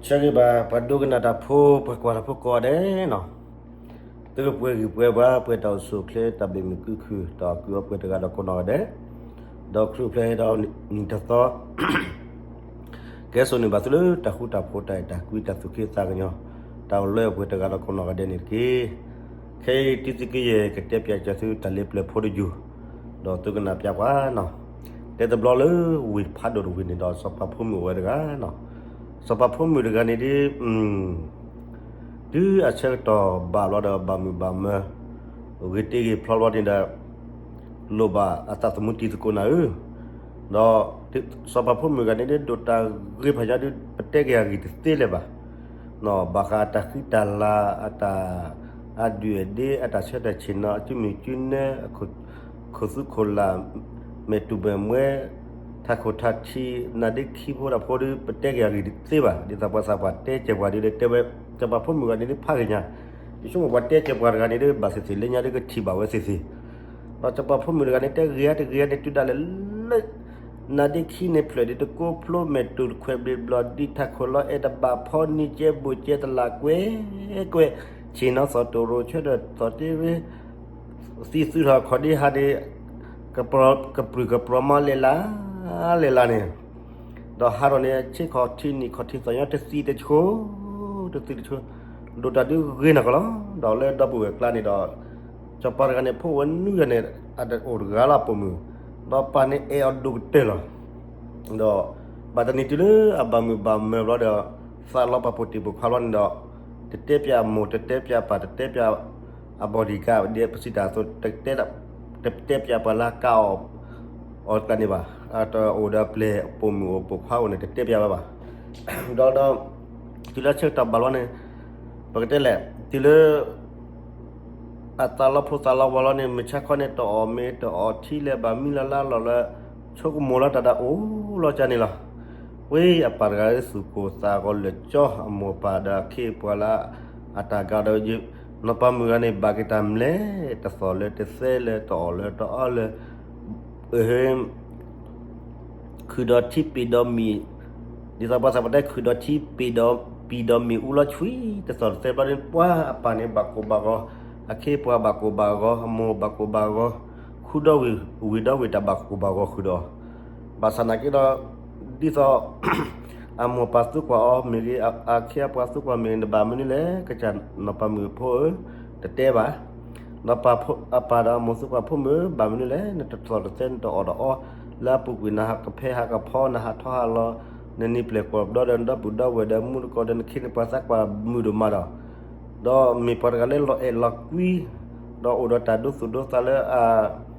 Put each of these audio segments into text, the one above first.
ဆၢဂ့ၤဘၣ် ပှၤဒိကနၣ်တၢ်ဖိ ပှၤကွၢ်တၢ်ဖိကိးဂၤဒဲးနီၤ, သုကပှဲၤဂံၢ်ပှဲၤဘါ ပှဲၤတၢ်အိၣ်ဆူၣ်အိၣ်ချ့ တၢ်ဘၣ်မုာ်ကံခုၣ် တၢ်အီၣ်ကုၢ်အီပှဲၤတဂၤဒီးကိးနီၢ်ဂၤဒဲး, ဒီးခရံာ်အိၣ်ဖျဲၣ်ဒီးနံၣ်တသီ ကဲစိာ်န့ၢ်ဘၣ်သုလၢတၢ်ဃူတၢ်ဖိး တၢ်အဲၣ်တၢ်ကွံ တၢ်သူၣ်က့သးကညီၤ တၢ်အိၣ်လၢအပှဲၤတဂၤဒီးကိးနီၢ်ဂၤဒဲးန့ၣ်တက့ၢ်. ခဲအံၤတံသုကယဲၢ် ကတဲပၠးက့ၤသုတၢ်လ့ပျၢၤဖိတယုၢ်, ဒီးသုကနၣ်ပၠးပှၤနီၤ, တဲတဘျီလၢဝ့ၢ်ဖးဒိၣ်တဝ့ၢ်န့ၣ်ဒီး စီၤပၤဖိမုၣ်အိၣ်ဝဲတဂၤနီၤ, စီၤပၤဖိမုၣ်တဂၤန့ၣ်ဒ် တုၤအဆၢကတီၢ်ဘၣ်ဘျီဒီး ဘၣ်မုာ်ဘၣ်မၢၤ ဂ့ၤတ့ၢ်ဂ့ၤဖျီဘျီန့ၣ်ဒီး လိၣ်ဘၣ်အသးသမူတံၤသကိးနၤဧၢ, ဒီးစီၤပၤဖိမုၣ်တဂၤန့ၣ်ဒ် ဒိၣ်တၢ်ဂ့ၤဖးညါဒ် ပတဲက့ၤအဂ့ၢ်တသ့လၢၤဘၣ်, ဘၣ်ဃးတၢ်ဃံတၢ်လၤ အတၢ် အဒုၣ်အဒ့ အတၢ်ဆၢတၢ်ဆ့ၣ်နီၤ အကုမုၢ်ကုနဲ ခိၣ်သူခိၣ်လၢ် မဲာ်တူၢ်မဲာ်မွဲ ထးခိၣ်ထးထံး နါဒ့ခံဖိတၢ်ဖိဒီး ပတဲက့ၤအဂ့ၢ်တသ့ဘၣ်, ဒ်သိးပှၤသးပှၢ်တဲကဲၤပှၤဒ်လဲၣ်တဲဝဲ, စီၤပၤဖိမုၣ်တဂၤန့ၣ်ဒ်ဖးဂ့ၤညါ, ယဆိကမိၣ်ပှၤတဲကဲၤပှၤတဂၤန့ၣ်ဒ် ဘၣ်သ့ၣ်သ့ၣ်လၢညါဒ်ကထံၣ်ဘၣ်ဝဲသ့ၣ်သ့ၣ်, ဒီးစီၤပၤဖိမုၣ်တဂၤန့ၣ် တဲဂ့ၤဧါတဂ့ၤဧါန့ၣ် တုၤဒၣ်လဲာ်လၢ နါဒ့ခံန့ၣ်ဖျၢၣ်ဒ်တကိးဖျိ မဲာ်တူၢ်တခွဲးဘျ့းဘျီၣ် ဒံထးခိၣ်လီၤအဲၣ်တဘၣ်ဖီ နံၤကဲဘူးကဲတလးကွဲကွဲ, ဆ့ၣ်နီၤသီၣ်တိၢ်ရိၣ် ဆၢထၢၣ်သီၣ်တ့ရ့ သံသုထီၣ်ခီၣ်ဒ့ဟးန့ၣ် ကပြုၢ်ကပြီၤမးလဲၤလၢ လဲၤလၢန့ၣ်, ဒီးဟးထီၣ်န့ၣ် ဆ့ခီၣ်ထံးနံၣ်ခီၣ်ထံးသီၣ်ညီတသံတဆိ တသံတဆိ, ဒိၣ်တၢ်ဒုးဂ့ၤနီၢ်ကီၢ်လီၤ. ဒီးလၢဒီပုၢ်ဝဲၢ်ကျါန့ၣ်ဒီး စီၤပၤတဂၤန့ၣ် ဖိဝဲနွံဂၤန့ၣ် အတအိၣ်တဂၤလၢအပိာ်မုၣ်, ဒီးပၢ်န့ၣ်အဲၣ်အီၤဒိၣ်ကတၢၢ်လီၤ. ဒီးဘၣ်တနံၤတုၤလၢအဘၣ်မုာ်ဘၣ်မၢၤဘျီဒီး သးလီၤပာ်ပိာ်တံၢ်ပိာ်ခွါဘျီန့ၣ်ဒီး တတဲပၠးအမိၢ် တတဲပၠးပၢ် တတဲပၠး အbodyguard ဒ်ပစံးတၢ်အသိး တတဲပၠးပှၤလၢကါအီၣ်အီၤတကျါန့ၣ်ဘၣ်, အတအိၣ်ဒီးပျဲၢ်ပိာ်မုၣ်အိၣ်ပိာ်ခွါအိၣ်န့ၣ် တတဲပၠးဝဲဘၣ်. ဒီး တုၤလၢဆၢကတီၢ်ဘၣ်လီၤန့ၣ် ပကတဲလဲၣ် တုၤလၢ အသးလီဖိသးလီဝါလီၤန့ၣ် မုၢ်ဆါခီန့ၣ် တအီၣ်မ့ၤတအီၣ်ထံလၢၤဘၣ် မံလၢ်လၢ်လီၤလၢ ဆိကမိၣ်လၢတၢ်ဒၣ်အိၣ်လီၤကၢ်န့ၣ်လီၤ. ဝဲအပၢ်တဂၤလၢသူၣ်ကိၢ်သးဂီၤလၢာ်ကၠီ အမိၢ်ပၢ်ဒီးအခ့အပှၤလၢအတၢ်ဂၤဒီး နီၢ်ပၤမုၣ်ဂၤန့ၣ် ဘၣ်က့ၤတၢ်မျဲၢ် တသီၣ်လၢတသဲလၢ တအီၣ်လၢတအီလၢ ခုၣ်ဒီးထံပ့ၤဒီးမ့ၢ်, ဒ်သိးပှၤသးပှၢ်တဲ ခုၣ်ဒီးထံပ့ၤဒီး ပ့ၤဒီးမ့ၢ်အူလီၤဆှံ တသီၣ်တသဲဘျီန့ၣ် ပှၤအပၢ်န့ၣ်ဘၣ်ကိၢ်ဘၣ်ဂီၤ, အခ့အပှၤဘၣ်ကိၢ်ဘၣ်ဂီၤ, အမိၢ်ဘၣ်ကိၢ်ဘၣ်ဂီၤ, ဃုဒီဝ့ၢ်ဝ့ၢ်ဒီဝ့ၢ်တၢ်ဘၣ်ကိၢ်ဘၣ်ဂီၤဃုာ်ဒီး, ဘၣ်ဆၣ်နာ်က့ဒီး ဒ်သိး အမိၢ်ပၢ်သံကွၢ်အီၤမ့ၢ်ဂ့ၤ, အခ့အပှၤသံကွၢ်မ့ၢ်ဂ့ၤ နဘၣ်မနုၤလဲၣ် ကစၢ်နီၢ်ပၤမုၣ်ဖိဧၢ, တတဲဘၣ်. ဒီးအပၢ်ဒီးအမိၢ်သံကွၢ်ဖိမုၣ်ဧၢ ဘၣ်မနုၤလဲၣ် နတသီၣ်တသဲ နတအီၣ်တအီ, လၢအပူၤကွံာ် နဟးကဖဲဟးကဖီ နဟးထီၣ်ဟးလီၤ, နနံၤပျဲၢ်ကွီၢ်ဘျီဒီး နဒီပုၢ်ဒီဝဲၢ်ဒီး မူတကိးဒီး နခ့နပှၤသးကွၢ်မုာ်ဒိၣ်မးဒီး, ဒီးမ့ၢ်ပှၤတဂၤလၢလီၤအဲၣ်လီၤကွံ ဒီးအိၣ်ဒီးတၢ်ဒိသူၣ်ဒိသးလၢအ ပှၤထံဖိကီၢ်ဖိအဖီခိၣ် ဒီးထံဖိကီၢ်ဖိဒီခိၣ်ဒီဝ့ၢ်အဲၣ်ဘၣ်လီၤ. ဒီး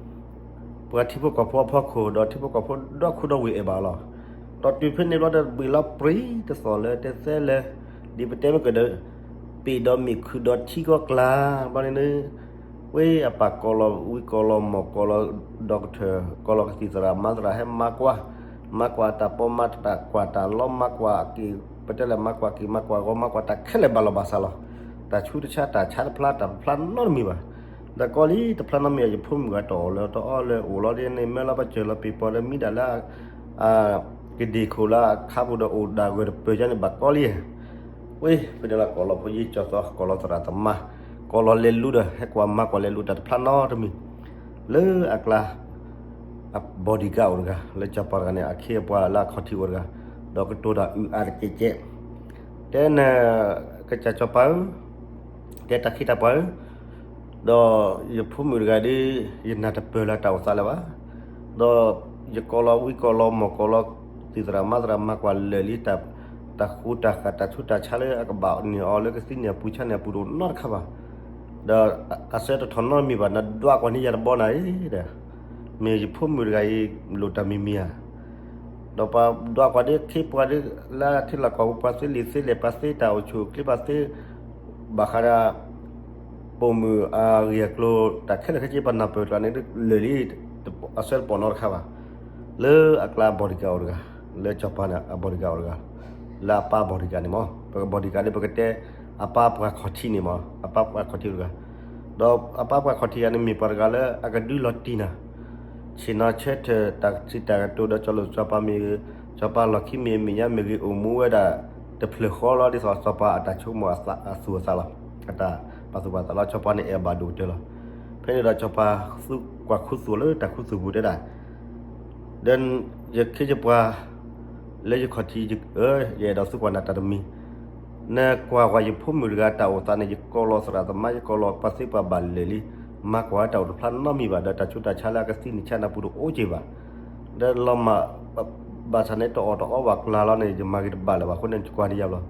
တုၤဖဲန့ၣ်ဘျီဒီး ဘှံးလီၤပြံ တသီၣ်လၢတသဲလၢ ဒ်ပတဲမ့ၢ်ကဒီး ပ့ၤဒီးမ့ၢ်ခုၣ်ဒီးထံကီၢ်ကျါ ဘျီန့ၣ် ဝဲအပၢ်ကိးလီၤဝံကိးလီၤမီၢ် ကိးလီၤ doctor ကိးလီၤကသံၣ်သရၣ်မါသရၣ် ဟဲမၤကွၢ်, မၤကွၢ်တၢ်ပီး မၤတၢ်ကွၢ်တၢ်လီ မၤကွၢ်က့ၤ ပတဲလဲၣ် မၤကွၢ်က့ၤ မၤကွၢ်ဂီၤ မၤကွၢ်တၢ်ခဲလၢာ်ဘၣ်လီၤဘၣ်စးလီၤ. တၢ်ဆူးတဆါ တၢ်ဆါတဖျါ တၢ်တဖျါနီတမံၤဘၣ်. ဒီးကီလံ တဖျါနီတမံၤ ယဖိမုၣ်ဂၤတအီၣ်လၢတအီလၢ အိၣ်လီၤဒ်န့ၣ် မ့ၢ်လီၤပစၢၤလီၤ ပ့ၤပီၤလၢမံဒၣ်လၢ ကဒ့ၣ်ခိၣ်လၢအခါပူၤဒီး အိၣ်ဒၣ်ဂၢၢ်တပၢၢ်ယါန့ၣ် ဘၣ်ကီလံ. ဝဲ ဖဲန့ၣ်လီၤ ကိးလီၤဖိယ့ၢ်ကၠီသီ ကိးလီၤသရၣ်သမါ ကိးလီၤလဲၤလူဒီး ဟဲကွၢ်မၤကွၢ်လဲၤလူတၢ်တဖျါနီတမံၤ လၢအကျါ အ bodyguard အိၣ်တဂၤ လၢစီၤပၤတဂၤန့ၣ် အခ့အပှၤလၢအခီၣ်ထံးအိၣ်တဂၤ ဒီးကတိၤတၢ်အုၣ်အါတကဲးကဲး တဲနၤ ကစၢ်စီၤပၤဧၢ, တဲတၢ်ခ့တၢ်ပှၤဧၢ, ဒီးယဖိမုၣ်တဂၤဒီး ယနၢ်တပၢၢ်လၢတၢ်အိၣ်သးလၢၤဘၣ်. ဒီးယကိးလီၤဝံကိးလီၤမီၢ် ကိးလီၤသံၣ်သရၣ်မါသရၣ် မၤကွၢ်လၢာ်လံ တၢ်ဃူတၢ်ဃာ် တၢ်ဆူးတၢ်ဆါလၢအကဘၣ်န့ၢ်အီၤလၢကသံန့ၢ်အပူၤ ဆါန့ၢ်အပူၤတအိၣ်နီတခါဘၣ်. ဒီးအဆၢတထီၣ်နီတမံၤဘၣ် နဒွးကွၢ်န့ၢ်ယၤတဘီနၤအံၤဒီး မ့ၢ်ယဖိမုၣ်တဂၤအံၤ လိၣ်တၢ်မံၤမံၤဧါ. ဒီးပှၤဒွးကွၢ်ဒီး ခ့ပှၤဒီး လၢထံလီၢ်ကီၢ်ပူၤ ပှၤသ့လံာ်သ့လဲၢ် ပှၤသ့တၢ်အိၣ်ဆူၣ်အိၣ်ချ့ ပှၤသ့ ဘၣ်ဃးဒီး ပိာ်မုၣ်အဂ့ၢ်အကျိၤ တၢ်ခဲလၢာ်ခဲဆ့ ပနၢ်ပၢၢ်တဂၤန့ၣ် လၢာ်လံ အဆၢတပိာ်နီတခါဘၣ်. လၢအကျါ bodyguard အိၣ်တဂၤ လၢစီၤပၤန့ၣ် အ bodyguard အိၣ်တဂၤ လၢအပၢ် bodyguard န့ၣ်မး ပ bodyguard လၢပကတဲ အပၢ်ပှၤခီၣ်ထံးန့ၣ်မး အပၢ်ပှၤခီၣ်ထံးအိၣ်တဂၤ ဒီးအပၢ်ပှၤခီၣ်ထံးဂၤန့ၣ် မ့ၢ်ပှၤတဂၤလၢအကဒုးလီၤတံၢ်နၤ ဆ့ၣ်နီၤဆၢထၢၣ် တၢ်စံးတၢ်ကတိၤဒီး ကၠီလိာ်စီၤပၤမ့ၢ်ဂ့ၤ စီၤပၤလီၢ်ခံမ့ၢ်ဂ့ၤ မဲာ်ညါမ့ၢ်ဂ့ၤ အိၣ်မူဝဲဒၣ် တဖျၢၣ်ဃီလီၤ ဒ်သိးစီၤပၤအတၢ်ဆိကမိၣ်အသူၣ်အသးလီၤ. အတၢ်ပာ်သူၣ်ပာ်သးလီၤ စီၤပၤန့ၣ်အဲၣ်ဘၣ်ဒိၣ်ကတၢၢ်လီၤ. ဖဲန့ၣ်ဒီးစီၤပၤသူကွၢ်ခူသူၣ်လၢတၢ်ခူသူၣ်ပူၤတဲဒၣ် ဒီးယခ့ယပှၤ လၢယခီၣ်ထံး ယအဲၣ်ဒိးသံကွၢ်နၤတၢ်တမံၤ, နကွၢ်ကွၢ်ယဖိမုၣ်တဂၤတၢ်အိၣ်သးန့ၣ် ယကိးလီၤသရၣ်သမါ ယကိးလီၤပှၤသ့ပှၤဘၣ်လၢာ်လံ, မၤကွၢ်ဝဲတၢ်အိၣ်တဖျါနီတမံၤဘၣ်, ဒီးတၢ်ဆူးတၢ်ဆါလၢအကသံၣ်န့ၣ်ဆါနၢ်ပူၤတအိၣ်က့ၤဘၣ်, ဒီးလီၤမၢ် ဘၣ်ဆၣ်န့ၣ်တအီၣ်တအီဘၣ်ကျါလီၤန့ၣ် ယမၤဂ့ၤတဘၣ်လၢၤဘၣ် အဃိန့ၣ် နကွၢ်န့ၢ်ယၤဘျီ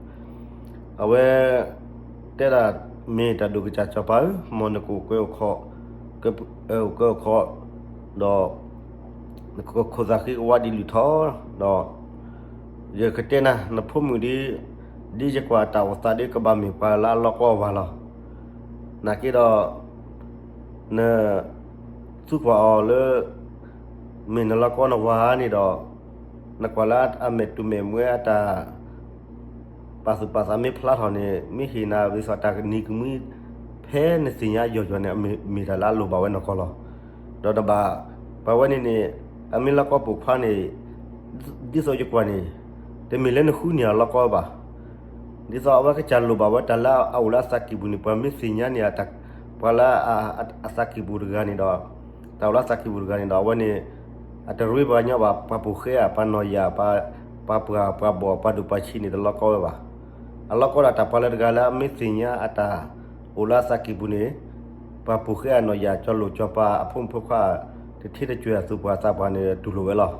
အဝဲတဲဒၣ် မ့ၢ်တၢ်ဒိၣ်ကစၢ်စီၤပၤဧၢ, မ်နကအိၣ်ကဲအိၣ်ခီ, ကအိၣ်ကဲအိၣ်ခီ, ဒီး နကခိၣ်သးဃ့ကဝါဒ်လုၢ်ထီၣ်, ဒီး ယကတဲနၤ နဖိမုၣ်ဒ် ဒ်ယကွၢ်တၢ်အိၣ်သးဒ်ကဘၣ်မ့ၢ်ပှၤလၢအလီၢ်ကီဘၣ်လီၤ. နာ်က့ဒီး န သံကွၢ်အီၤလၢ မ့ၢ်နလီၢ်ကီနဝၤန့ၣ်ဒီး နကွၢ်လၢအမဲာ်တူာ်မဲာ်မွဲအတၢ် ပာ်သူၣ်ပာ်သးမ့ၢ်ဖျါထီၣ်န့ၣ် မ့ၢ်ဟ့ၣ်နၤဝံသးတၢ်ကနံၤကမှံ ဖဲနသ့ၣ်ညါယီၤယီၤန့ၣ် မ့ၢ်တၢ်လၢအလိၣ်ဘၣ်ဝဲနီၢ်ကီၢ်လီၤ. ဒီးနဘၣ် ပှၤဝဲန့ၣ်န့ၣ် အမ့ၢ်လီၢ်ကီပိာ်ခွါန့ၣ် ဒ်သိးယကွၢ်န့ၣ် တမ့ၢ်လၢနဃုန့ၢ်အလီၢ်ကီဘၣ်. ဒ်သိးအဝဲကစၢ်လိၣ်ဘၣ်ဝဲတၢ်လၢအအိၣ်လၢအသးကံၢ်ပူၤန့ၣ် ပှၤမ့ၢ်သ့ၣ်ညါန့ၣ် ပှၤလၢအသးကံၢ်ပူၤတဂၤန့ၣ်ဒီး တၢ်အိၣ်လၢအသးကံၢ်ပူၤတဂၤန့ၣ်ဒီး အဝဲန့ၣ် အတရ့ပှၤကညီဘၣ် ပှၤပိာ်ဃဲဧါ ပှၤနီၢ်ယၤ ပှၤပှၢ်ပှၤဘီၣ် ပှၤဒိၣ်ပှၤဆံးန့ၣ် တလီၢ်ကီဝဲဘၣ်. အလီၢ်ကီဒီးတၢ်ပှၤလၢတဂၤလၢအမ့ၢ်သ့ၣ်ညါအတၢ်အိၣ်လၢအသးကံၢ်ပူၤန့ၣ် ပှၤပိာ်ဃဲအနီၢ်ယၤ ကၠီၤလိာ်ကၠီၤပၤအဖိမုၣ်ဖိခွါ တထံတစၢၤအသူၣ်ပှၢ်သးပှၢ်န့ၣ် တူၢ်လိာ်ဝဲလီၤ.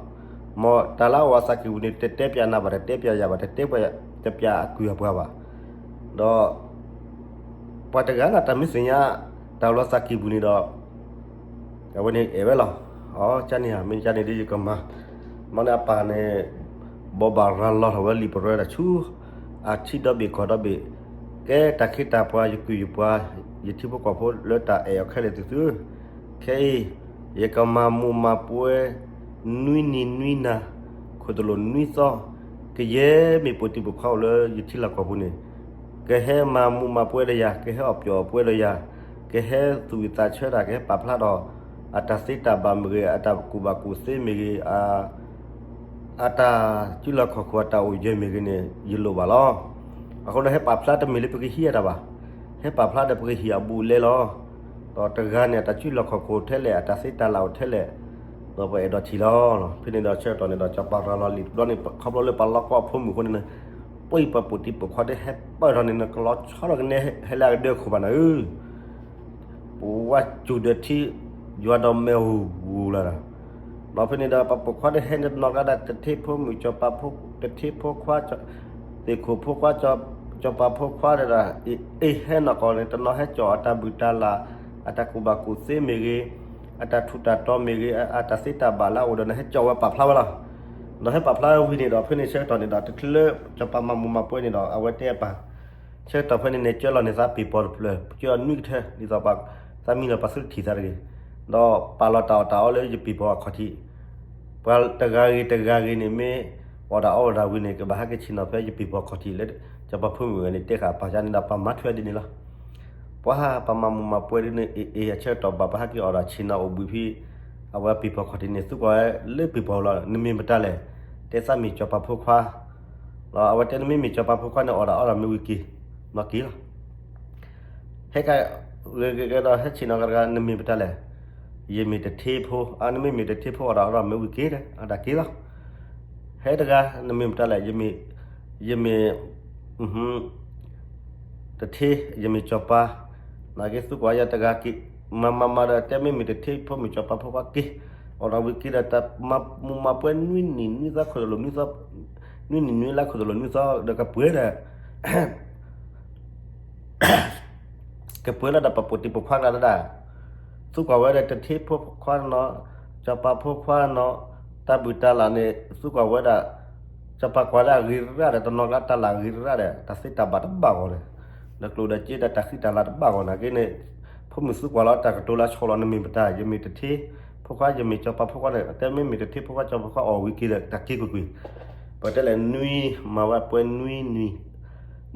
မ်တၢ်လၢအအိၣ်အသးကံၢ်ပူၤန့ၣ် တတဲပၠးနၤဘၣ် တတဲပၠးယၤဘၣ် တတဲပၠး တပၠးအကုၢ်အပှၤဘၣ်. ဒီး ပှၤတဂၤလၢတၢ်မ့ၢ်သ့ၣ်ညါ တၢ်အိၣ်လၢသးကံၢ်ပူၤန့ၣ်ဒီး အဝဲန့ၣ်အဲၣ်ဝဲလီၤ. အကန့ၣ်ဧါ မ့ၢ်ကန့ၣ်ဒီးယကမၤ မ့ၢ်န့ၣ်အပၢ်န့ၣ် ဘိးဘၣ်ရၤလီၤထီၣ်ဝဲလံာ်ပရၢတၢ်ဆူ အထံဒီဘ့ၣ်ကီၢ်ဒီဘ့ၣ်, ကဲတၢ်ခ့တၢ်ပှၤ ယကုၢ်ယပှၤ ယထံဖိကီၢ်ဖိလၢတၢ်အဲၣ်အီၤခဲလၢာ်သ့ၣ်သုဧၢ, ခဲအံၤ ယကမၤမူးမၤပွဲ နွံနံၤနွံနၤ ခိၣ်တလိာ်နွံသီ, ကယဲၢ်မ့ၢ်ပိာ်တံၢ်ပိာ်ခွါအိၣ်လၢယထံလီၢ်ကီၢ်ပူၤန့ၣ် ကဟဲမၤမူးမၤပွဲဒီးယၤ, ကဟဲအီၣ်ပျီၣ်အီၣ်ပွဲဒီးယၤ, ကဟဲသူၣ်ဝံၣ်သးဆၢတၢ်, ကဟဲပာ်ဖျါဒီး အတၢ်သ့တၢ်ဘၣ်မ့ၢ်ဂ့ၤ, အတၢ်ကူၣ်ဘၣ်ကူၣ်သ့မ့ၢ်ဂ့ၤ, အတၢ်စုလီၢ်ခီၣ်ခိၣ်အတၢ်အိၣ်ယၢၤမ့ၢ်ဂ့ၤန့ၣ် ယလိၣ်ဘၣ်လီၤ. အဃိန့ၣ် ဟဲပာ်ဖျါတမ့ၢ်လၢပကဟံးအတၢ်ဘၣ်, ဟဲပာ်ဖျါဒီးပကဟံးအဘူးအလဲလီၤ. ဒီးတဂၤန့ၣ် အတၢ်စုလီၢ်ခီၣ်ခိၣ်ထဲလဲၣ်, အတၢ်သ့တၢ်လၢ်အိၣ်ထဲလဲၣ်, ဒီးပအဲၣ်ဒိးထံၣ်လီၤ. ဖဲန့ၣ်ဒီးဆၢကတီၢ်န့ၣ်ဒီး စီၤပၤရၤလီၤလံာ်တဘျီန့ၣ် ခီဖျိလၢပှၤလီၢ်ကီအဖိမုၣ်အဃိန့ၣ် ပှၤပှၤပိာ်တံၢ်ပိာ်ခွါဒီးဟဲပၢၢ်ထီၣ်န့ၣ် နကလီၤဆီထီၣ်ကနဲဟဲလၢအကဒၢခိၣ်ဘၣ်နၤဧၢ ပဝဲစူၢ်ဒီးထံ ယွၤဒီးမဲာ်ဟူးဂူာ်လီၤ. ဒီးဖဲန့ၣ်ဒီး ပှၤပိာ်ခွါဒီးဟဲန့ၣ်တနီၤကျါဒၣ် တထ့ဖိမုၣ်စီၤပၤဖိ တထ့ဖိခွါ သ့ၣ်ခိၣ်ဖိခွါ စီၤပၤဖိခွါဒၣ် အ့ၣ်ဟဲနီၢ်ကီၢ်န့ၣ် တနီၤဟဲကၠီၣ်အတၢ်ဘူၣ်တၢ်လၢ် အတၢ်ကူၣ်ဘၣ်ကူၣ်သ့မ့ၢ်ဂ့ၤ, အတၢ်ထူးတၢ်တီၤမ့ၢ်ဂ့ၤ, အတၢ်သ့တၢ်ဘၣ်လၢအအိၣ်ဒီးန့ၣ် ဟဲကၠီၣ်ဝဲပာ်ဖျါဝဲလီၤ. ဒီးဟဲပာ်ဖျါဝဲဝံၤန့ၣ်ဒီး ဖဲန့ၣ်ဆၢကတီၢ်န့ၣ်ဒီး တချုးလၢစီၤပၤမၤမူးမၤပွဲန့ၣ်ဒီး အဝဲတဲအပၢ် ဆၢကတီၢ်ဖဲန့ၣ်န့ၣ် ကၢလီၤန့ၢ်သးပ့ၢ်ပီၤတဖျၢၣ် ကၢနွံကထၢ ဒ်သိးပသးမံလီၤပှၤသုတထံၣ်သးတဂ့ၤ, ဒီးပာ်လီၤတၢ်အီၣ်တၢ်အီလၢယပ့ၢ်ပီၤအခီၣ်ထံး, ပှၤတဂၤဂ့ၤတဂၤဂ့ၤန့ၣ် မ့ၢ်အီၣ်တၢ်အီဝဲဒၣ်ဝံၤန့ၣ် ကဘၣ်ဟဲက့ၤဆ့ၣ်နီၤဖဲယပ့ၢ်ပီၤအခီၣ်ထံးလၢ စီၤပၤဖိမုၣ်ဝဲန့ၣ် တဲဃာ်ပၢ်ကန့ၣ်ဒီး ပၢ်မၤထွဲဒ်န့ၣ်လီၤ. ပှၤပမၤမူးမၤပွဲဒ်န့ၣ် အ့ၣ်အ့ၣ်အဆၢကတီၢ်ဘၣ် ပဟဲက့ၤအီၣ်ဒီးဆ့ၣ်နီၤအိၣ်ဘှံးဖဲ အဝဲပ့ၢ်ဖီခီၣ်ထံးန့ၣ် သုကွၢ်လၢပ့ၢ်ဖီလီၤ နမ့ၢ်မတၤလဲၣ်, တဲသးမ့ၢ်စီၤပၤဖိခွါ, ဒီးအဝဲတဲနမ့ၢ်မ့ၢ်စီၤပၤဖိခွါန့ၣ် အီၣ်ဒီးအီဒီးမ့ၢ်ဝံၤက့ၤ, နီၢ်က့ၤလီၤ. ဟဲက ဂ့ၤဂ့ၤဂ့ၤဒီးဟဲဆ့ၣ်နီၤကတဂၤ နမ့ၢ်မတၤလဲၣ်, ယမ့ၢ်တထ့ဖိ, နမ့ၢ်မ့ၢ်တထ့ဖိအီၣ်ဒီးအီဒီးမ့ၢ်ဝံၤက့ၤဒီး အတၢ်က့ၤလီၤ. ဟဲတဂၤ နမ့ၢ်မတၤလဲၣ်, ယမ့ၢ် ယမ့ၢ် တထ့ ယမ့ၢ်စီၤပၤ, နာ်က့သုကွၢ်ယၤတဂၤက့ၤ, မၤမၤမၤဒီး တဲမ့ၢ်မ့ၢ်တထ့ဖိမ့ၢ်စီၤပၤဖိခွါက့ၤ, အီၣ်ဒီးဝံၤက့ၤဒီး တၢ်မၤမူးမၤပွဲနွံနံၤနွံသီခိၣ်တလိာ်နွံသီ, နွံနံၤနွံလါခိၣ်တလိာ်နွံသီဒီးကပှဲၤဒီး ကပှဲၤလီၤဒီးပပိာ်တံၢ်ပိာ်ခွါကျါဒၣ်, သုကွၢ်ဝဲဒီးတထ့ဖိခွါနီၤ, စီၤပၤဖိခွါနီၤ, တၢ်ဘူၣ်တၢ်လၢ်န့ၣ် သုကွၢ်ဝဲဒၣ်, စီၤပၤကွၢ်လၢအဂ့ၤရၣ်ဒီး တနီၤကျါတၢ်လၢအဂ့ၤရၣ်ဒီး တၢ်သ့တၢ်ဘၣ်တဘၣ်ဂီၢ်န့ၣ်, ဒီးကျိၣ်ဒီးစ့ဒီးတၢ်ဃံတၢ်လၤတဘၣ်ဂီၢ်နာ်က့န့ၣ်, ဖိမုၣ်သုကွၢ်လီၤတၢ်ကတိၤလၢအဆီလီၤ နမ့ၢ်မတၤ, ယမ့ၢ်တထ့ဖိခွါ ယမ့ၢ်စီၤပၤဖိခွါန့ၣ် တဲမ့ၢ်မ့ၢ်တထ့ဖိခွါ စီၤပၤဖိခွါအီၣ်ဝံၤက့ၤဒီး တၢ်က့ၤကွ့ၢ်ကွ့ၢ်, ပတဲလဲၣ်နွံ မၤဝဲပှဲၤနွံနွံ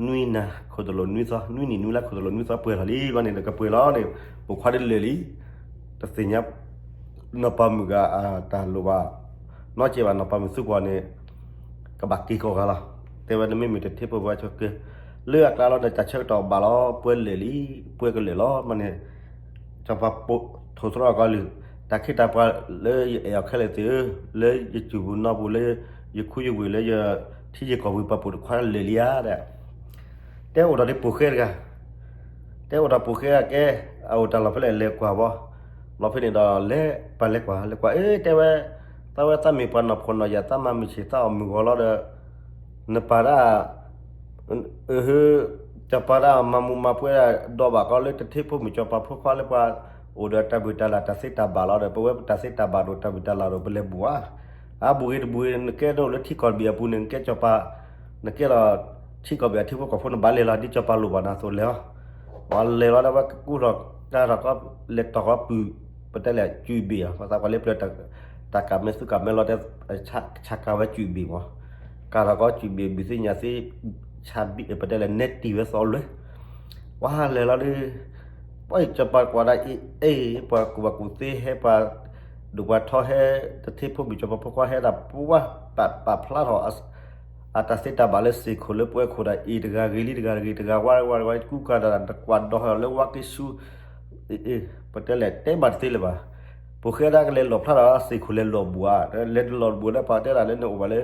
နွံနၤခိၣ်တလိာ်နွံသီ နွံနံၤနွံလါခိၣ်တလိာ်နွံသီပှဲၤလီၤလံဘျီန့ၣ် ဒီးကပှဲၤလီၤန့ၣ် ပိာ်ခွါဒ်လဲၣ်လံ, တသ့ၣ်ညါ နီၢ်ပၤမုၣ်ဂၤအတၢ်လိၣ်ဘၣ်, နီၢ်ကဲဘၣ်နီၢ်ပၤမုၣ်သုကွၢ်န့ၣ် ကဘၣ်က့ၤကိးဂၤလီၤ, တ တဲဝဲနမ့မ့ၢ်တထံဖိဘၣ်ဆိက့ၤ, လၢအကျါလီၤဒီးတၢ်ဆၢကတီၢ်ဘၣ်လီၤ ပှဲၤလဲာ်လံ, ပှဲၤကလဲာ်လီၤမးန့ၣ်, စီၤပၤထိးသရၣ်ကီလံ, တၢ်ခ့တၢ်ပှၤလၢယအဲၣ်အီၤခဲလၢာ်သ့ၣ်ဧၢ, လၢယစုပူၤနီၢ်ပူၤ လၢယခူယဝ့ၢ် လၢယထံယကီၢ်ပူၤပာ်ဖှိၣ်တခီလဲာ်လံဧါဒီး တဲအိၣ်ဒီးဒ်ပိာ်ဃဲတဂၤ, တဲအိၣ်ဒီးပိာ်ဃဲအကဲ, အအိၣ်တၢ်လီၢ်ဖဲလဲၣ်လဲၤကွၢ်ဘီ, လီၤဖဲန့ၣ်ဒီးလဲၤပာ်လဲၤကွၢ်လဲၤကွၢ် အ့ တဲဝဲ, သးဝဲသးမ့ၢ်ပှၤနီၢ်ဖှီၣ်နီၢ်ယာ် သးမၤမုၢ်ဆ့ၣ်သးအီၣ်မုၢ်ဂီၤလီၤဒီး, နပာ်ဒၣ် စီၤပၤဒၣ်မၤမူးမၤပွဲဒီးဘၣ်ကီးလၢတထံဖိမုၣ်စီၤပၤဖိခွါလၢပှၤအိၣ်ဒီးတၢ်ဘုၣ်တၢ်လၢ်တၢ်သ့တၢ်ဘၣ်လီၤဒီး ပဝဲပတၢ်သ့တၢ်ဘၣ်ဒီးတၢ်ဘုၣ်တၢ်လၢ်ဒီးပလဲၤဘူၣ်ဧါ, အဘူၣ်ဂ့ၤတဘူၣ်ဂ့ၤ နကဲနအိၣ်လၢထံကီၢ်တဘ့ၣ်အပူၤန့ၣ် နကဲစီၤပၤ, နကဲဒီး ထံကီၢ်ဘ့ၣ်အထံဖိကီၢ်ဖိနဘၣ်လဲၤလီၤ ဒ်စီၤပၤလိၣ်ဘၣ်နၤအသိးလဲၤလီၤ, ပှၤလဲၤလီၤဒီးဝဲကူၣ်ထီၣ်ကၤထီၣ်ကီး လဲၤတီၢ်ကီးပုၢ် ပတဲလဲၣ် ကၠူၣ်ဘ့ၣ်အီၤ ပသးပှၤလၢပျၢၤ တၢ်ကးမဲာ်သူကးမဲာ်လီၤတဲ ဆးကၤဝဲကၠူၣ်ဘ့ၣ်မး, ကၤထီၣ်ကီးကၠူၣ်ဘ့ၣ် ဘုးသ့ၣ်ညါသ့ ဆးဘံၣ် ပတဲလဲၣ်နဲတံၢ်ဝဲသီလွဲၢ်, ပှၤလဲၤလီၤဒီး ပှၤစီၤပၤကွၢ်ဒၣ်အံၤ အ့ၣ် ပှၤကူၣ်ဘၣ်ကူၣ်သ့ဟဲ ပှၤဒိၣ်ပှၤထီဟဲ တထံဖိမုၣ်စီၤပၤဖိခွါဟဲဒၣ် ပှၤပာ်ဖျါထီၣ် အတၢ်သ့တၢ်ဘၣ်လၢစ့ၢ်ခိၣ်လၢပှဲၤခိၣ်ဒၣ်အံၤ တဂၤဂ့ၤလံတဂၤဂ့ၤ တဂၤဝါဝါဝါ ကူကၤတၢ် တကွၢ်ဒီးလၢဝါက့ၤဆူ ပတဲလဲၣ် တဲဘၣ်တသ့လၢၤဘၣ်, ပိာ်ဃဲဒၣ်ကလဲၤလီၣ်ဖျါဒီးစ့ၢ်ခိၣ်လဲၤလီၢ်ဘူးဧါ, လဲၤလီၢ်ဘူးလၢပှၤတဲဒၣ်လၢနအိၣ်ဘၣ်လၢ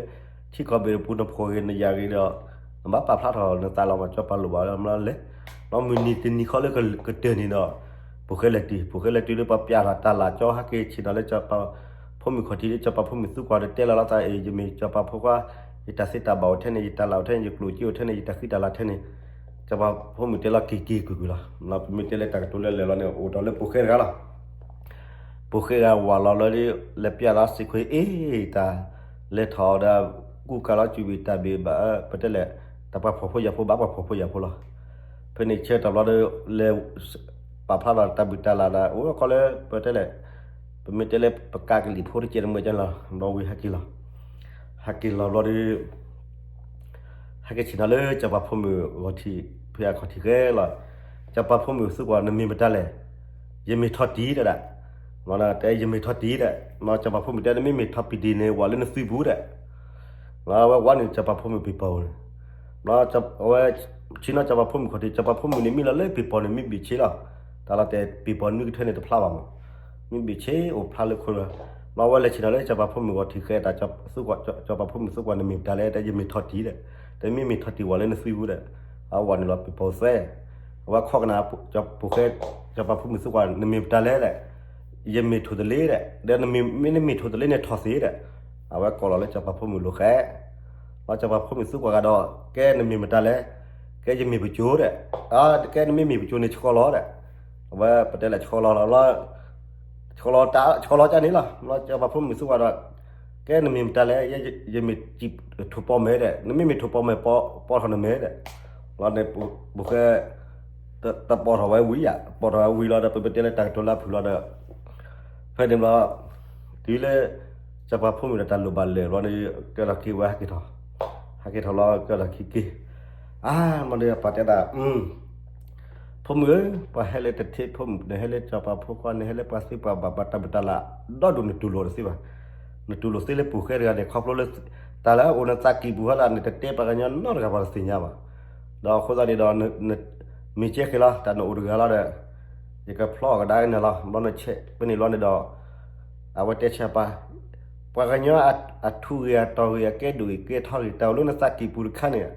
ထံကီၢ်ဘ့ၣ်တပူၤ နဖှီၣ်ဂ့ၤနယာ်ဂ့ၤဒီး နဘၣ်ပာ်ဖျါထီၣ်နသးလီၤမး စီၤပၤလိၣ်ဘၣ်လၢမလီၤလဲၣ်, ဒီးမုၢ်နံၤတနံၤဃီလၢကတၢၢ်န့ၣ်ဒီး ပိာ်ဃဲလဲၤတုၤ ပိာ်ဃဲလဲၤတုၤလၢပှၤပျၢ်ထီၣ်တၢ်လၢ်ကၠီ ဟဲက့ၤဆ့ၣ်နီၤလၢစီၤပၤဖိမုၣ်ခီၣ်ထံးလၢစီၤပၤဖိမုၣ်သူကွၢ်ဒီးတဲလီၤလီၤသးအံၤ ယမ့ၢ်စီၤပၤဖိခွါ ယတၢ်သ့တၢ်ဘၣ်အိၣ်ထဲန့ၣ် ယတၢ်လၢ်အိၣ်ထဲန့ၣ် ယကျိၣ်စ့အိၣ်ထဲန့ၣ် ယတၢ်ဃံတၢ်လၤထဲန့ၣ်, စီၤပၤဖိမုၣ်တဲလီၤက့ၤက့ၤကွံာ်ကွံာ်လီၤ, ပမ့ၢ်တဲလၢတၢ်ကတိၤလၢလဲၤလီၤန့ၣ် အိၣ်ဒီးလၢပိာ်ဃဲတဂၤလီၤ ပိာ်ဃဲဂၤဝးလီၤလၢ လဲၤပျၢ်လီၤစ့ၢ်ခိၣ်အ့ၣ်တၢ် လဲၤထီၣ်ဒီး ကူကၤလီၤစူၣ်ဘ့ၣ်တၢ်ဘ့ၣ်ဘၣ် ပတဲလဲၣ် တၢ်ပှၤဖှီၣ်ဖိယာ်ဖိဘၣ်ပှၤဖှီၣ်ဖိယာ်ဖိလီၤ, ဖဲန့ၣ်ဆၢကတီၢ်ဘျီဒီး လဲၤ ပာ်ဖျါထီၣ်တၢ်ဘုၣ်တၢ်လၢ်ဒီး အိၣ်ခီလၢ ပတဲလဲၣ် ပမ့ၢ်တဲလၢပကးကလံၣ်ဖိတကဲးတမုာ်ကလီၤ ဘျီဝံၤဟဲက့ၤလီၤ, ဟဲက့ၤလီၤဘျီဒီး ဟဲက့ၤဆ့ၣ်နီၤလၢစီၤပၤဖိမုၣ်ဂီၤထံး ဖဲအခီၣ်ထံးဃဲလီၤ, စီၤပၤဖိမုၣ်သူကွၢ် နမ့ၢ်မတၤလဲၣ်, ယမ့ၢ်ထီၣ်တံၢ်ဒၣ်, တဲယမ့ၢ်ထီၣ်တံၢ်ဒၣ်, စီၤပၤဖိမုၣ်တဲ နမ့မ့ၢ်ထီၣ်ပံၤတံၢ်န့ၣ် ဝးလၢနသွံပူၤဒၣ်, အဝဲဝးန့ၣ်စီၤပၤဖိမုၣ်ပ့ၤပီၤန့ၣ်, အဝဲ ဆ့ၣ်နီၤစီၤပၤဖိမုၣ်ခီၣ်ထံး စီၤပၤဖိမုၣ်န့ၣ်မံလီၤလၢပ့ၤပီၤန့ၣ် မ့ၢ်ဘ့ၣ်ဆ့လီၤ, တၢ်လီၤတဲာ်ပ့ၤပီၤနွံကထၢန့ၣ်တဖျါဘၣ်မး, မ့ၢ်ဘ့ၣ်ဆ့အိၣ်ဖျါလၢခိလီၤ, အဝဲလဲၤဆ့ၣ်နီၤလၢစီၤပၤဖိမုၣ်ဂီၤထံးဃဲ တၢ် စီၤပၤဖိမုၣ်သူကွၢ် နမ့ၢ်မတၤလဲၣ် တဲယမ့ၢ်ထီၣ်တံၢ်ဒၣ်, တဲမ့မ့ၢ်ထီၣ်တံၢ်ဝးလၢနသွံပူၤဒၣ်, အဝးန့ၣ်လီၤပ့ၤပီၤသဲ, အဝဲခီကနၣ် ပိာ်ဃဲ စီၤပၤဖိမုၣ်သူကွၢ် နမ့ၢ်မတၤလဲၣ်ဒၣ်, ယမ့ၢ်ထိၣ်သလ့ဒၣ်, ဒီးနမ့ၢ်မ့ၢ်ထိၣ်သလ့န့ၣ်ထီၣ်သ့ဒၣ်, အဝဲကိးလီၤလၢစီၤပၤဖိမုၣ်လိၤဃဲ လီၤစီၤပၤဖိမုၣ်သူကွၢ်ကဒီး ကဲနမ့ၢ်မတၤလဲၣ်, ကဲယမ့ၢ်ပစိၤဒၣ်, ကဲနမ့မ့ၢ်ပစိၤန့ၣ်ဆှီလီၤဒၣ်, အဝဲပတဲလဲၣ်ဆှီလီၤလီၤ ဆှီလီၤတၢ် ဆှီလီၤကန့ၣ်လီၤ, စီၤပၤဖိမုၣ်သူကွၢ်ဒီး ကဲနမ့ၢ်မတၤလဲၣ်, ယမ့ၢ်စံၣ်ထိၣ်ပီၣ်မဲာ်ဒၣ်, နမ့မ့ၢ်ထိၣ်ပီၣ်မဲာ် ပီၣ်ထီၣ်နမဲာ်ဒၣ်, လီၤန့ၣ် ပိာ်ဃဲ တပီၣ်ထီၣ်ဝဲဝံၤယါ, ပီၣ်ထီၣ်ဝဲဝံၤလီၤဒီး ပမ့ၢ်တဲလၢတၢ်ကတိၤလၢအဖုၣ်လီၤဒီး ဖဲန့ၣ်ဘျီ တုၤလၢ စီၤပၤဖိမုၣ်ဒီးတၢ်လိၣ်ဘၣ်လၢာ်ဘျီန့ၣ် ကဲထီၣ်က့ၤဝဲဟဲက့ၤထီၣ်, ဟဲက့ၤထီၣ်လီၤကဲထီၣ်က့ၤက့ၤ, အါ မ့ၢ်ဒီးပှၤတဲဒၣ် ဖိမုၣ်ဧၢ, ပှၤဟဲလၢတထံဖိမုၣ် နဟဲလၢစီၤပၤဖိခွါ နဟဲလၢပှၤသ့ပှၤဘၣ် ပှၤတၢ်ဘုၣ်တၢ်လၢ် ဒီဒူၣ်နတူၢ်လိာ်တသ့ဘၣ်, နတူၢ်လိာ်သ့လၢပိာ်ဃဲတဂၤန့ၣ် ခီဖျိလၢ တၢ်လၢအအိၣ်နသးကံၢ်ပူၤဟီဒၣ် နတတဲပှၤကညီနီတဂၤပှၤတသ့ၣ်ညါဘၣ်, ဒီးအဃိသတးန့ၣ်ဒီး မ့ၢ်ကဲက့ၤလီၤ တၢ်နအိၣ်တဂၤလီၤဒီး ယကဖျီအီၣ်ကဒါက့ၤနၤလီၤ, ဘျီနဆဲးဖဲန့ၣ်ဘျီန့ၣ်ဒီး အဝဲတဲဆၢပၢ်, ပှၤကညီအထူးဂ့ၤအတီၤဂ့ၤ အကဲဒိၣ်ဂ့ၤကဲထီဂ့ၤ တၢ်အိၣ်လၢနသးကံၢ်ပူၤတခါန့ၣ်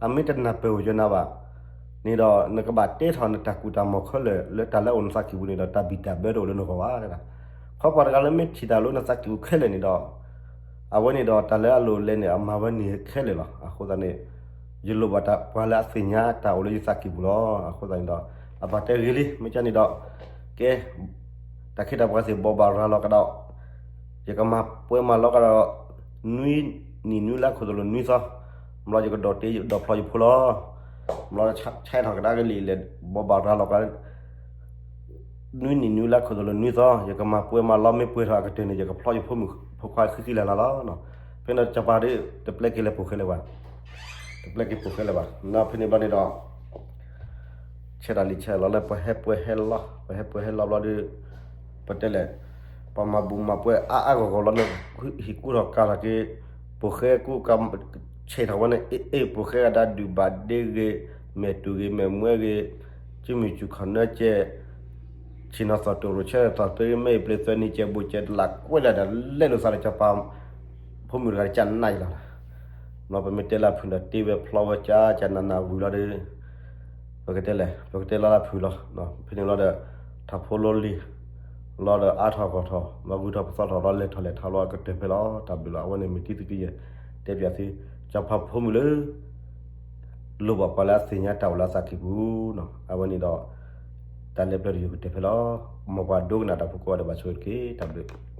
အမ့ၢ်တနၢ်ပၢၢ်အိၣ်ယနၤဘၣ်န့ၣ်ဒီး နကဘၣ်တဲထီၣ်နတၢ်ကူၣ်တၢ်မီၢ်ခဲလၢာ် လၢတၢ်လၢအအိၣ်နသးကံၢ်ပူၤန့ၣ်ဒီး တၢ်ဘံၣ်တၢ်ဘၢတအိၣ်လၢနဂီၢ်ဘၣ်တဲဒၣ်, ခီပှၤတဂၤလၢမ့ၢ်ထံၣ်တၢ်လၢနသးကံၢ်ပူၤခဲလၢာ်န့ၣ်ဒီး အဝဲန့ၣ်ဒီးတၢ်လၢအလိၣ်လဲၣ်န့ၣ် အမၤဝဲန့ၣ်ခဲလၢာ်လီၤ. အဃိသတးန့ၣ် ယလိၣ်ဘၣ်တၢ်ပှၤလၢအသ့ၣ်ညါတၢ်အိၣ်လၢယသးကံၢ်ပူၤလီၤ. အဃိသတးန့ၣ်ဒီး အပၢ်တဲဂ့ၤလံ မ့ၢ်ကန့ၣ်ဒီး ကဲ တၢ်ခ့တၢ်ပှၤသ့ၣ်ဘိးဘၣ်ရၤလီၤကဒီး ယကမၤပှဲၤမၤလီၤကဒီး နွံနံၣ်နွံလါခိၣ်သလုးနွံသီ, ဘျီယကဒိးတ့ဒိးဖျီယဖိလီၤ. ဘျီဆဲးထီၣ်ကဒါက့ၤလံာ်လဲၣ် ဘိးဘၣ်ရၤလီၤကဒီး နွံနံၣ်နွံလါခိၣ်သလုးနွံသီ ယကမၤပှဲၤမၤလီၤ မ့ၢ်ပှဲၤထီၣ်အကတၢၢ်န့ၣ် ယကဖျီယဖိမုၣ်ဖိခွါဃံဃံလၤလၤလီၤ. ဖဲန့ၣ်စီၤပၤဒီး တပျဲက့ၤလၢပိာ်ဃဲလၢၤဘၣ်, တပျဲက့ၤပိာ်ဃဲလၢၤဘၣ်. ဖဲန့ၣ်ဘျီန့ၣ်ဒီး ဆဲးတၢ်လံာ်ဆဲးလီၤလၢပှၤဟဲပှဲၤဟဲလီၤ, ပှၤဟဲပှဲၤဟဲလီၤဘျီဒီး ပတဲလဲၣ် ပှၤမၤဘူၣ်မၤပှဲၤအါအါဂီၢ်ဂီၢ်လီၤန့ၣ် ဟံၣ်ကူၣ်ထီၣ်ကၤထီၣ်က့ၤ ပိာ်ဃဲကူၣ်ကၤ ဆဲးထီၣ်ဝဲန့ၣ် အ့ၣ်အ့ၣ် ပှၤဃဲဂၤဒၣ်ဒုးဘၣ်ဒ့ဂ့ၤ, မဲာ်တူၤဂ့ၤ မဲာ်မွဲဂ့ၤ, စုမုၢ်စူၤခီၣ်နၢကဲ, ဆ့ၣ်နီၤသီၣ်တိၢ်ရိၣ်ဆၢသီၣ်သ့ မ့ၢ်အပျ့ၤသၢနံၤကဲဘိကဲတလးကွဲးလၢာ်ဒီး လဲလိာ်သးဒီးစီၤပၤဖိမုၣ်တဂၤတကနးအံၤလီၤ. ဘျီပမ့ၢ်တဲလၢဖုၣ်ဒီးတ့ဝဲဖျီဝဲကၠးကၠးနးနးဝံၤလီၤဒီး ပကတဲလဲၣ် ပကတဲလၢလၢဖုၣ်လီၤ. ဖဲန့ၣ်လီၤဒီး ထးဖိလီၤလံၤ လီၤဒီးအါထီၣ်ဂီၢ်ထီၣ် လီၤဂုၤထီၣ်ပသီထီၣ် လီၤလဲၤထီၣ်လဲၤထီလီၤကတၢၢ်ဖဲလီၤ. တၢ်ဘျုးလီၤ. အဝဲန့ၣ်မ့ၢ်တံသုးကယဲၢ် တဲပၠးသု စီၤပၤဖိမုၣ်လၢ လိၣ်ဘၣ်ပှၤလၢအသ့ၣ်ညါတၢ်အိၣ်လၢအသးကံၢ်ပူၤနီၤ. အဝဲန့ၣ်ဒီး တၢ်လၢပျၢၤတယုၢ်ကတၢၢ်ဖဲလီၤ. မ်ပှၤဒိကနၣ်တၢ်ဖိကိးဂၤဒဲးဘၣ်ဆိၣ်ဂ့ၤတက့ၢ်. တၢ်ဘျုး